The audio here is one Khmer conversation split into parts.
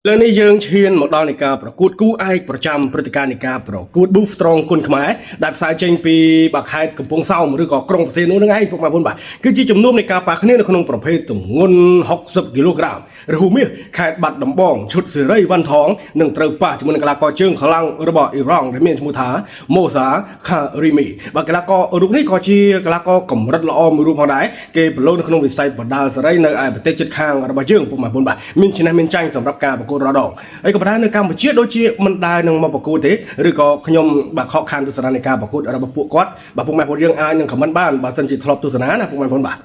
លើនេះយើងឈានមកដល់នៃការប្រកួតគូឯកប្រចាំព្រឹត្តិការណ៍នៃការប្រកួត Boost Strong គុនខ្មែរដែលផ្សាយចេញពីបាខេត្តកំពង់សោមឬក៏ក្រុងព្រះសីហនុនឹងឯងពុកម៉ែបងប្អូនបាទគឺជាជំនុំនៃការប៉ះគ្នានៅក្នុងប្រភេទទម្ងន់60គីឡូក្រាមរហូមាសខេត្តបាត់ដំបងឈុតសេរីវ៉ាន់ថងនឹងត្រូវប៉ះជាមួយនឹងកីឡាករជើងខ្លាំងរបស់អ៊ីរ៉ង់ដែលមានឈ្មោះថាម៉ូសាខារីមីបាទកីឡាកររូបនេះក៏ជាកីឡាករកម្រិតល្អមួយរូបផងដែរគេប្រឡូកនៅក្នុងវិស័យបដាល់សេរីនៅឯប្រទេសជិតខាងរបស់យើងពុកម៉ែបងប្អូនបាទមានឈ្នះមានចាញ់សម្រាប់ការប្រកួតរដងហើយក៏ប៉ុន្តែនៅកម្ពុជាដូចជាមិនដែលនឹងមកប្រកួតទេឬក៏ខ្ញុំបាទខកខានទស្សនានៃការប្រកួតរបស់ពួកគាត់បាទពុកម៉ែបងប្អូនយើងអាចនឹង comment បានបើសិនជាធ្លាប់ទស្សនាណាពុកម៉ែបងប្អូនបាទ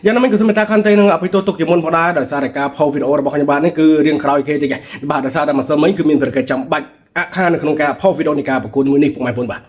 យ៉ាងណាមិញក៏សូមមេត្តាខន្តីនឹងអភិទោសទុកជាមុនផងដែរដោយសារតែការផុសវីដេអូរបស់ខ្ញុំបាទនេះគឺរៀងក្រោយគេតិចបាទដោយសារតែម្សិលមិញគឺមានភារកិច្ចចាំបាច់អខាននៅក្នុងការផុសវីដេអូនៃការប្រកួតមួយនេះពុកម៉ែបងប្អូនបាទ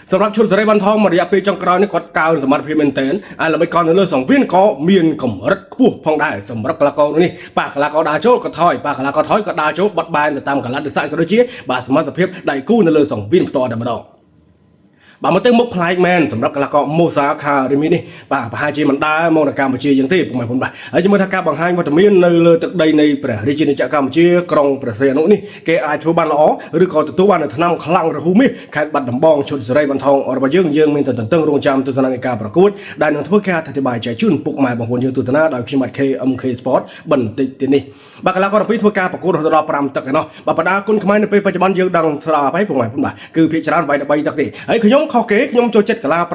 សម្រាប់ឈុតសេរីវ៉ាន់ថងមួយរយៈពេលចុងក្រោយនេះគាត់កើនសមត្ថភាពមែនទែនហើយល្បិចកលនៅលើសង្វៀនក៏មានកម្រិតខ្ពស់ផងដែរសម្រាប់កីឡាករនេះបាទកីឡាករដើរចូលក៏ថយបាទកីឡាករថយក៏ដើរចូលបត់បែនទៅតាមកលៈទេសៈក៏ដូចជាបាទសមត្ថភាពដៃគូនៅលើសង្វៀនផ្ទាល់តែម្ដងបាទមកទៅមុខប្លែកមែនសម្រាប់កីឡាករម៉ូសាខារីមីនេះបាទប្រហែលជាមិនដើរមកនៅកម្ពុជាយើងទេពុកម៉ែបងប្អូនបាទហើយជាមួយថាការបង្ហាញវត្តមាននៅលើទឹកដីនៃព្រះរាជាណាចក្រកម្ពុជាក្រុងព្រះសីហនុនេះគេអាចធ្វើបានល្អឬក៏ទទួលបាននូវថ្នាំខ្លាំងរហូមាសខេត្តបាត់ដំបងឈុតសេរីបន្ថងរបស់យើងយើងមានតែទន្ទឹងរង់ចាំទស្សនានៃការប្រកួតដែលនឹងធ្វើការអធិប្បាយចែកជូនពុកម៉ែបងប្អូនយើងទស្សនាដោយខ្ញុំបាទ KMK Sport បន្តិចទៀតនេះបាទកីឡាករទាំងពីរធ្វើការប្រកួតរហូតដល់5ទឹកឯណោះបាទបដាគុណខ្មែរនៅពេលបច្ចុប្បន្នយើងដឹងស្រាប់ហើយពុកម៉ែបងប្អូនបាទគឺភាគច្រើនវាយ13ទឹកទេហើយខ្ញុំខុសគេខ្ញុំចូលចិត្តកីឡា5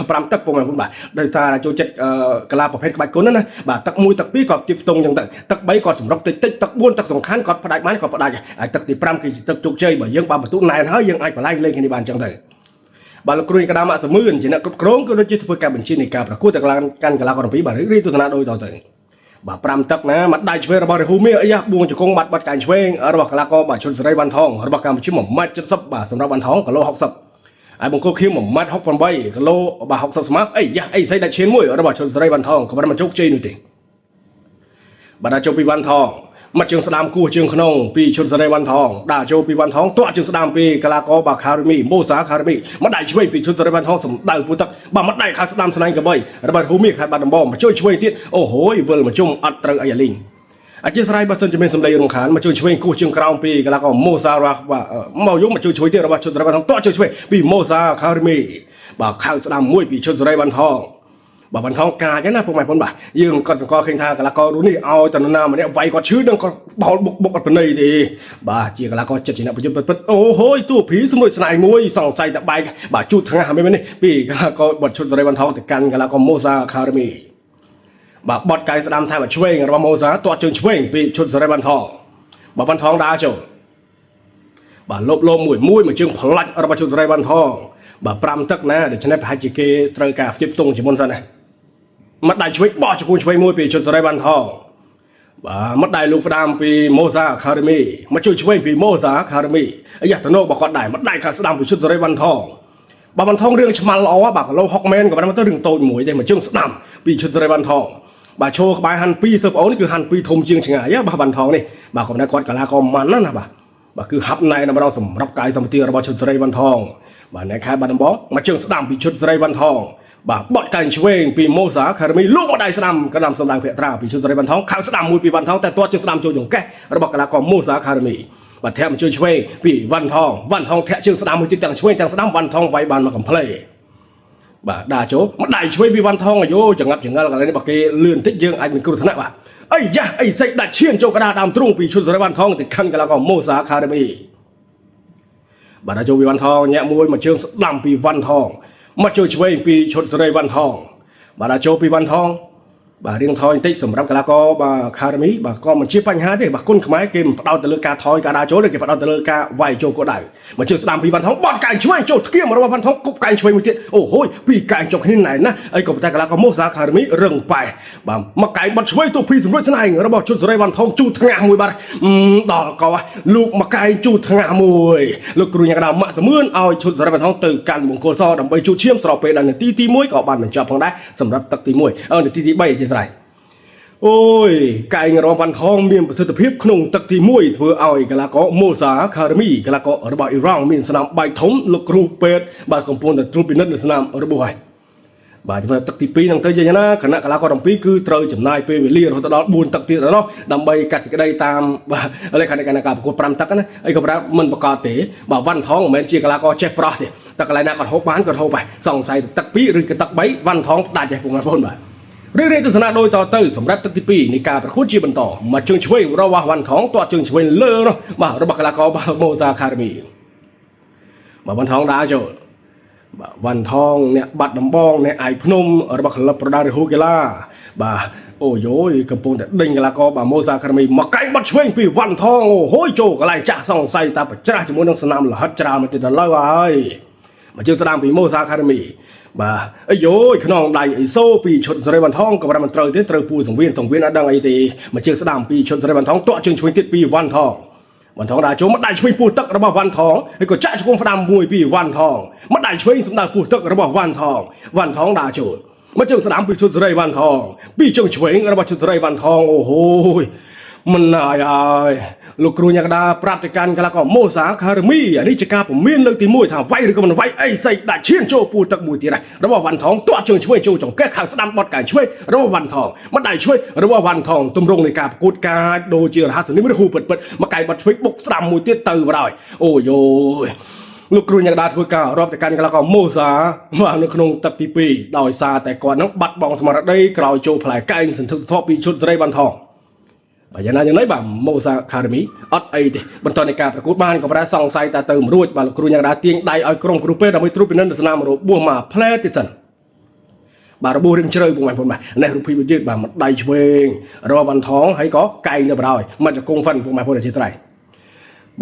5ទឹកពុកម៉ែបងប្អូនបាទដោយសារចូលចិត្តកីឡាប្រភេទក្បាច់គុណណាបាទទឹក1ទឹក2គាត់ទៀបស្ទង់ចឹងទៅទឹក3គាត់សម្រុកតិចតិចទឹក4ទឹកសំខាន់គាត់ផ្ដាច់បានគាត់ផ្ដាច់ហើយទឹកទី5គឺជាទឹកជោគជ័យបើយើងបានបន្ទុកណែនហើយយើងអាចបន្លែងលេងគ្នាបានចឹងទៅបាទលោកគ្រូកដាម៉ាក់សមឿនជាអ្នកគ្រប់គ្រងក៏ដូចជាធ្វើការបញ្ជានៃការប្រកួតទៅកាន់កីឡាករទាំងពីរបាទរីកទស្សនាដូចតទៅបាទ5ទឹកណាមកដៃឆ្វេងរបស់រហូមីអីយ៉ាបួងជង្គង់បាត់បាត់កែងឆ្វេងរបស់កីឡាករបាទឈុនសេរីវ៉ាន់ថងរបស់កម្ពុជា1ម៉ែត្រ70បាទសម្រាប់វ៉ាន់ថងគីឡូ60ហើយបង្គោលខៀវ1ម៉ែត្រ68គីឡូបាទ60ស្មើអីយ៉ាអីស្អីដាច់ឈានមួយរបស់ឈុនសេរីវ៉ាន់ថងក៏មិនមកជោគជ័យនោះទេបាទដល់ចូលពីវ៉ាន់ថងមកជើងស្ដាមគោះជើងក្នុងពីឈុនសេរីវ៉ាន់ថងដាក់ចូលពីវ៉ាន់ថងទាក់ជើងស្ដាមពីកីឡាករបាទខារីមីម៉ូសាខារីមីមកដៃឆ្វេងពីឈុនសេរីវ៉ាន់ថងសំដៅពូទឹកបាទមកដៃខាងស្ដាមស្នែងកបីរបស់ហ៊ូមីខេត្តបាត់ដំបងមកជួយឆ្វេងទៀតអូហូយវិលមកជុំអត់ត្រូវអីអាលីងអធិស្ឋានបើសិនជាមានសម្លេងរំខានមកជួយឆ្វេងគោះជើងក្រោមពីកីឡាករម៉ូសារ៉ាបាទមកយំមកជួយឆ្វេងទៀតរបស់ឈុនសេរីវ៉ាន់ថងទាក់ជើងឆ្វេងពីម៉ូសាខារីមីបាទខៅស្ដាមមួយពីឈុនសេរីវ៉ាន់ថងបាទបន្ថងកាចណាពុកម៉ែបងបាទយើងគាត់សង្កល់ឃើញថាកីឡាកររូបនេះឲ្យតនណាម្នាក់វាយគាត់ឈឺដឹងគាត់បោលបុកបុកអត់បណីទេបាទជាកីឡាករចិត្តជាអ្នកប្រយុទ្ធពិតពិតអូហូយតួភីស្មួយស្នាយមួយសង្ស័យតែបែកបាទជូតថ្ងាសមែននេះពីកីឡាករបត់ឈុតសេរីបន្ថងទៅកាន់កីឡាករម៉ូសាខារីមីបាទបត់កែស្ដាំថែមឆ្វេងរបស់ម៉ូសាទាត់ជើងឆ្វេងពីឈុតសេរីបន្ថងបាទបន្ថងដើរចូលបាទលបលោមួយមួយមួយជើងផ្លាច់របស់ឈុតសេរីបន្ថងបាទ5ទឹកណាដូច្នេះប្រហែលជាគេត្រូវការស្ទាបស្ទង់ជាមុនសិនណាមកដៃឆ្វេងបោះជង្គង់ឆ្វេងមួយពីឈុតសេរីវ៉ាន់ថងបាទមកដៃលោកផ្ដាមពីម៉ូសាខារីមីមកជួយឆ្វេងពីម៉ូសាខារីមីអាយ៉ាតំណរបស់គាត់ដែរមកដៃខាងស្ដាំពីឈុតសេរីវ៉ាន់ថងបាទវ៉ាន់ថងរឿងឆ្មាល់ល្អបាទគីឡូ60មែនក៏ប៉ុន្តែទៅរឿងតូចមួយទេមកជើងស្ដាំពីឈុតសេរីវ៉ាន់ថងបាទឈោក្បែរហាន់2សិប្អូនគឺហាន់2ធំជាងឆ្ងាយបាទវ៉ាន់ថងនេះបាទក៏គាត់កាឡាក៏ម៉ាន់ណាណាបាទបាទគឺហាប់ណែនម្ដងសម្រាប់កាយសម្បទារបស់ឈុតសេរីវ៉ាន់ថងបាទនៅខែបាត់ដំបងមកជើងស្ដាំពីឈុតសេរីវ៉ាន់ថងបាទបត់កែងឆ្វេងពីម៉ូសាខារីមីលូកមកដៃស្ដាំកណ្ដាំសម្ដៅភក្ត្រាពីឈុតសេរីវ៉ាន់ថងខៅស្ដាំមួយពីវ៉ាន់ថងតែទាត់ជើងស្ដាំចូលចង្កេះរបស់កីឡាករម៉ូសាខារីមីបាទធាក់មកជើងឆ្វេងពីវ៉ាន់ថងវ៉ាន់ថងធាក់ជើងស្ដាំមួយទៀតទាំងឆ្វេងទាំងស្ដាំវ៉ាន់ថងវាយបានមកកំ pl បាទដាក់ចូលមកដៃឆ្វេងពីវ៉ាន់ថងអាយ៉ូចងាប់ចងល់កន្លែងនេះបើគេលឿនតិចយើងអាចមានគ្រោះថ្នាក់បាទអីយ៉ាអីសេចដាច់ឈានចូលកដាដើមទ្រូងពីឈុតសេរីវ៉ាន់ថងទៅខិនកីឡាករម៉ូសាខារីមីបាទដាក់ចូលពីវ៉ាន់ថងញាក់មួយមកជើងស្ដាំពីវ៉ាន់ថងមកជួយឆ្វេងពីឈុតសេរីវ៉ាន់ថងបាទដាក់ចូលពីវ៉ាន់ថងបាទរៀងថយបន្តិចសម្រាប់កីឡាករបាទខារីមីបាទក៏មិនជាបញ្ហាទេបាទគុណខ្មែរគេមិនផ្ដោតទៅលើការថយការដើរចូលទេគេផ្ដោតទៅលើការវាយចូលគោលដៅមកជើងស្ដាំពីវ៉ាន់ថងបត់កែងឆ្វេងចូលស្គៀមរបស់វ៉ាន់ថងគប់កែងឆ្វេងមួយទៀតអូហូយពីរកែងចុកគ្នាណែនណាអីក៏ប៉ុន្តែកីឡាករម៉ូសាខារីមីរឹងប៉ែបាទមកកែងបត់ឆ្វេងទៅពីសម្រួចស្នែងរបស់ជុនសេរីវ៉ាន់ថងជូថ្ងាសមួយបាទដល់កោលោកមកកែងជូថ្ងាសមួយលោកគ្រូញ៉ាកដាម៉ាក់សមឿនឲ្យឈុតសេរីវ៉ាន់ថងទៅកាន់មង្គលសដើម្បីជូតឈាមស្របពេលដល់នាទីទី1ក៏បានបញ្ចប់ផងដែរសម្រាប់ទឹកទី1អឺនាទីទី3អធិស្ឋានអូយកែងរំវ៉ាន់ថងមានប្រសិទ្ធភាពក្នុងទឹកទី1ធ្វើឲ្យកីឡាករម៉ូសាខារីមីកីឡាកររបស់អ៊ីរ៉ង់មានស្នាមបែកធំលោកគ្រូពេទ្យបាទកំពុងតែត្រួតពិនិត្យនៅស្នាមរបួសហើយ បាទចំណុចទឹកទី2ហ្នឹងទៅយ៉ាងណាគណៈកីឡាករទាំងពីរគឺត្រូវចំណាយពេលវេលារហូតដល់4ទឹកទៀតដល់នោះដើម្បីកាត់សេចក្តីតាមបាទលក្ខណៈគណៈការប្រកួត5ទឹកណាអីក៏ប្រាប់មិនប្រកាសទេបាទវ៉ាន់ថងមិនមែនជាកីឡាករចេះប្រោះទេតែកន្លែងណាគាត់ហូបបានគាត់ហូបហើយសង្ស័យទឹក2ឬក៏ទឹក3វ៉ាន់ថងដាច់ហើយពុកម៉ែបងប្អូនបាទរឿយៗទស្សនាដោយតទៅសម្រាប់ទឹកទី2នៃការប្រកួតជាបន្តមកជើងឆ្វេងរបស់វ៉ាន់ថងទាត់ជើងឆ្វេងលើនោះបាទរបស់កីឡាករបាទម៉ូសាខារមីបាទវ៉ាន់ថងដើរចូល បាទវ៉ាន់ថងអ្នកបាត់ដំបងអ្នកអាយភ្នំរបស់ក្លឹបប្រដាល់រហូកីឡាបាទអូយយកំពុងតែដេញកីឡាករបាទម៉ូសាខារមីមកកែងបាត់ឆ្វេងពីវ៉ាន់ថងអូហូយចូលកន្លែងចាស់សង្ស័យតាប្រច្រាស់ជាមួយនឹងស្នាមលហិតច្រើនមកទៀតដល់ឡើយហើយមកជើងស្ដាមពីម៉ូសាខារមីបាទអាយយខ្នងដៃអីសូពីឈុតសេរីវ៉ាន់ថងក៏មិនត្រូវទេត្រូវពូសង្វៀនសង្វៀនអត់ដឹងអីទេមកជើងស្ដាមពីឈុតសេរីវ៉ាន់ថងតក់ជើងឆ្វេងទៀតពីវ៉ាន់ថង វ៉ាន់ថងដើរចូលមកដៃឆ្វេងពោះទឹករបស់វ៉ាន់ថងហើយក៏ចាក់ជង្គង់ស្ដាំមួយពីវ៉ាន់ថងមកដៃឆ្វេងសម្ដៅពោះទឹករបស់វ៉ាន់ថងវ៉ាន់ថងដើរចូលមកជើងស្ដាំពីឈុតសេរីវ៉ាន់ថងពីជើងឆ្វេងរបស់ឈុតសេរីវ៉ាន់ថងអូហូយមិនណាយហើយលោកគ្រូញ៉ាកដាប្រាប់ទៅកាន់កីឡាករម៉ូសាខារមីអានេះជាការពមៀនលើកទី1ថាវាយឬក៏មិនវាយអីសៃដាក់ឈានចូលពោះទឹកមួយទៀតហើយរបស់វ៉ាន់ថងទាត់ជើងឆ្វេងចូលចង្កេះខាងស្ដាំបត់កែងឆ្វេងរបស់វ៉ាន់ថងមកដៃឆ្វេងរបស់វ៉ាន់ថងទម្រង់នៃការប្រកួតការដូចជារហ័សនេះមិនហ៊ូពិតពិតមកកែបត់ឆ្វេងបុកស្ដាំមួយទៀតទៅបណ្ដោយអូយយលោកគ្រូញ៉ាកដាធ្វើការរាប់ទៅកាន់កីឡាករម៉ូសាបាទនៅក្នុងទឹកទី2ដោយសារតែគាត់នឹងបាត់បង់ស្មារតីក្រោយចូលផ្លែកែងសន្ធឹកសន្ធាប់ពីឈុតសេរីវ៉ាន់ថង បាទយ៉ាងណាយ៉ាងណីបាទម៉ូសាខារមីអត់អីទេបន្តនៃការប្រកួតបានក៏ប្រែសង្ស័យតែទៅមិនរួចបាទលោកគ្រូញ៉ាងដាទាញដៃឲ្យក្រុមគ្រូពេទ្យដើម្បីត្រួតពិនិត្យនៅស្នាមរបួសមកផ្លែទៀតសិនបាទរបួសរឿងជ្រៅពុកម៉ែបងប្អូនបាទនេះរូបភាពយឺតបាទមកដៃឆ្វេងរបស់វ៉ាន់ថងហើយក៏កែងនៅបណ្ដោយមកជង្គង់ហ្វិនពុកម៉ែបងប្អូនអធិស្ឋាន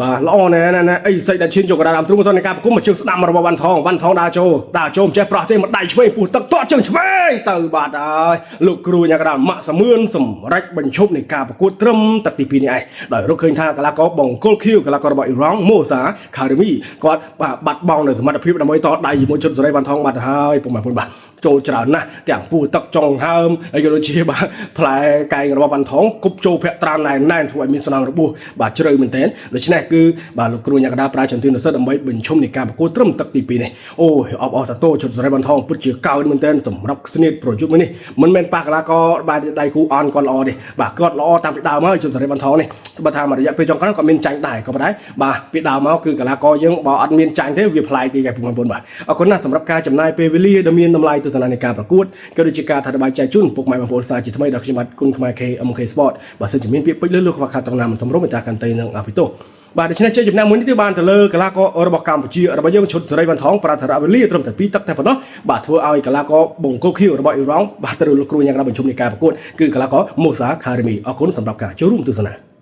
បាទល្អណាស់ណាអីសៃដែលឈានយកកណ្ដាលដើមទ្រូងទៅនៃការប្រគុំមកជើងស្ដាំរបស់វ៉ាន់ថងវ៉ាន់ថងដើរចូលដើរចូលមិនចេះប្រោះទេមកដៃឆ្វេងពោះទឹកទាត់ជើងឆ្វេងទៅបាទហើយលោកគ្រូញ៉ាកណ្ដាលម៉ាក់សមឿនសម្រេចបញ្ឈប់នៃការប្រកួតត្រឹមទឹកទី2នេះឯងដោយរកឃើញថាកីឡាករបង្គោលខៀវកីឡាកររបស់អ៊ីរ៉ង់ម៉ូសាខារីមីគាត់បាទបាត់បង់នៅសមត្ថភាពដើម្បីតដៃជាមួយជុតសេរីវ៉ាន់ថងបាត់ទៅហើយពុកម៉ែបងប្អូនបាទចូលច្រើនណាស់ទាំងពោះទឹកចុងហើមហើយក៏ដូចជាបាទផ្លែកែងរបស់វ៉ាន់ថងគប់ចូលភក្ត្រាណែនណែនធ្វើឲ្យមានស្នាមរបួសបាទជ្រៅមែនទែនដូច្នេះគឺបាទលោកគ្រូញ៉ាកដាប្រើចន្ទិនសិទ្ធដើម្បីបញ្ឈុំនៃការប្រកួតត្រឹមទឹកទី2នេះអូយអបអរសាទរជុតសេរីវ៉ាន់ថងពិតជាកើនមែនទែនសម្រាប់ស្នៀតប្រយុទ្ធមួយនេះមិនមែនប៉ះកីឡាករបាទដៃគូអនគាត់ល្អទេបាទគាត់ល្អតាំងពីដើមហើយជុតសេរីវ៉ាន់ថងនេះបើថាមួយរយៈពេលចុងក្រោយគាត់មានចាញ់ដែរក៏ប៉ុន្តែបាទពីដើមមកគឺកីឡាករយើងបើអត់មានចាញ់ទេវាប្លែកទេឯពុកម៉ែបងប្អូនបាទអរគុណណាស់សម្រាប់ការចំណាយពេលវេលាដ៏មានតម្លៃទស្សនានៃការប្រកួតក៏ដូចជាការថាបាយចែកជូនពុកម៉ែបងប្អូនសាជាថ្មីដល់ខ្ញុំបាទគុណខ្មែរ KMK Sport បើសិនជាមានពាក្យពេចន៍លើលោកខ្វះខាតត្រង់ណាមិនសមរម្យមេត្តាកាន់តីនិងអភិទោសបាទដូច្នេះជ័យជំនះមួយនេះគឺបានទៅលើកីឡាកររបស់កម្ពុជារបស់យើងឈុតសេរីវ៉ាន់ថងប្រាថ្នាវេលាត្រឹមតែ2ទឹកតែប៉ុណ្ណោះបាទធ្វើឲ្យកីឡាករបង្គោលខៀវរបស់អ៊ីរ៉ង់បាទត្រូវលោកគ្រូញ៉ាំបញ្ជុំនៃការប្រកួតគឺកីឡាករម៉ូសាខារីមីអរគុណសម្រាប់ការចូលរួមទស្សនា។